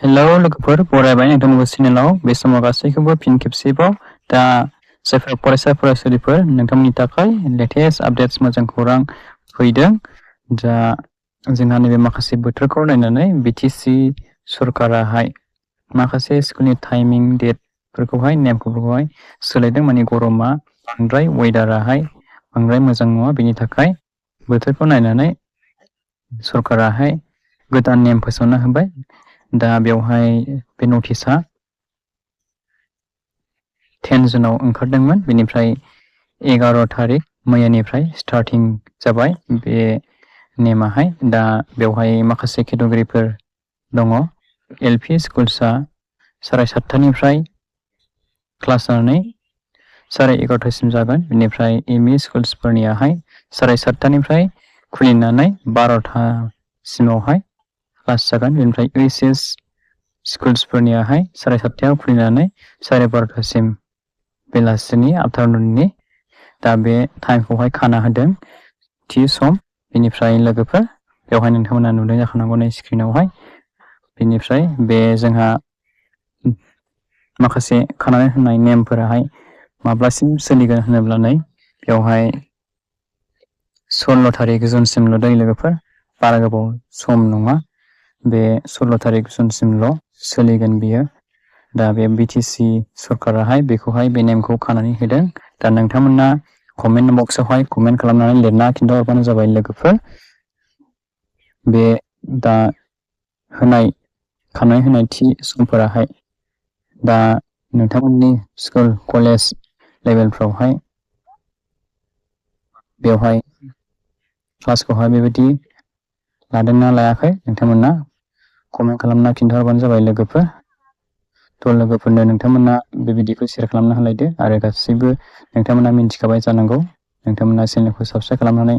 Hello, लोगोफोर बरायबाय नोंथांमोनखौ चेनेलाव बे समाव गासैखौबो फिन खेबसेबाव दा जायफोर फरायसा फरायसुलिफोर नोंथांमोननि थाखाय लेटेस्ट आपडेट्स मोजां खौरां फैदों दा जोंहा नैबे माखासे बोथोरखौ नायनानै बिटिसि सरकाराहाय माखासे स्कुलनि टाइमिं डेटफोरखौहाय नेमफोरखौहाय सोलायदों माने गरमा बांद्राय वेदाराहाय बांद्राय मोजां नङा बेनि थाखाय बोथोरखौ नायनानै सरकाराहाय गोदान नेम फोसावना होबाय दा बेवहाय बे नटिसआ 10 जुनाव ओंखारदोंमोन बेनिफ्राय 11 तारिख मैयानिफ्राय स्टार्टिं जाबाय बे नेमाहाय दा बेवहाय माखासे केटेगरिफोर दङ एलपि स्कुलसा 7:30निफ्राय क्लास लानानै 11:30सिम जागोन बेनिफ्राय एमइ स्कुलसफोरनियाहाय 7:30निफ्राय खुलिनानै 12:00सिमावहाय क्लास जागोन बेनिफ्राय ओइचएस स्कुलसफोरनियाहाय 7:30आव खुलिनानै 12:30सिम बेलासिनि आफ्टारनुननि दा बे टाइमखौहाय खाना होदों थि सम बेनिफ्राय लोगोफोर बेवहाय नोंथांमोना नुदों जाखानांगौ नै स्क्रिनावहाय बेनिफ्राय बे जोंहा माखासे खानानै होनाय नेमफोराहाय माब्लासिम सोलिगोन होनोब्ला नै बेवहाय 16 तारिख जुनसिमल' दै लोगोफोर बारा गोबाव सम नङा बे 16 तारिख जुनसिमल' सोलिगोन बियो दा बे बिटिसि सरकाराहाय बेखौहाय बे नेमखौ खानानै होदों दा नोंथांमोना कमेन्ट बक्सआवहाय कमेन्ट खालामनानै लिरना खिन्थाहरबानो जाबाय लोगोफोर बे दा होनाय खानानै होनाय थि समफोराहाय दा नोंथांमोननि स्कुल कलेज लेभेलफ्रावहाय बेवहाय क्लासखौहाय बेबायदि लादोंना लायाखै नोंथांमोना कमेन्ट खालामना खिन्थाहरबानो जाबाय लोगोफोर थ' लोगोफोरनो नोंथांमोना बे भिडिअखौ शेयार खालामना होलायदो आरो गासैबो नोंथांमोना मिन्थिखाबाय जानांगौ नोंथांमोना चेनेलखौ साबस्क्राइब खालामनानै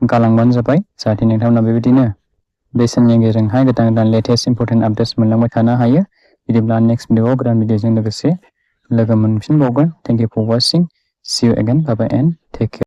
गालांबानो जाबाय जाहाथे नोंथांमोना बेबायदिनो बे चेनेलनि गेजेरजोंहाय गोदान गोदान लेटेस्ट इम्परटेन्ट आपडेट्स मोनलांबाय थानो हायो बिदिब्ला नेक्स्ट भिडिअआव गोदान भिडिअजों लोगोसे लोगो मोनफिनबावगोन thank you for watching see you again bye bye and take care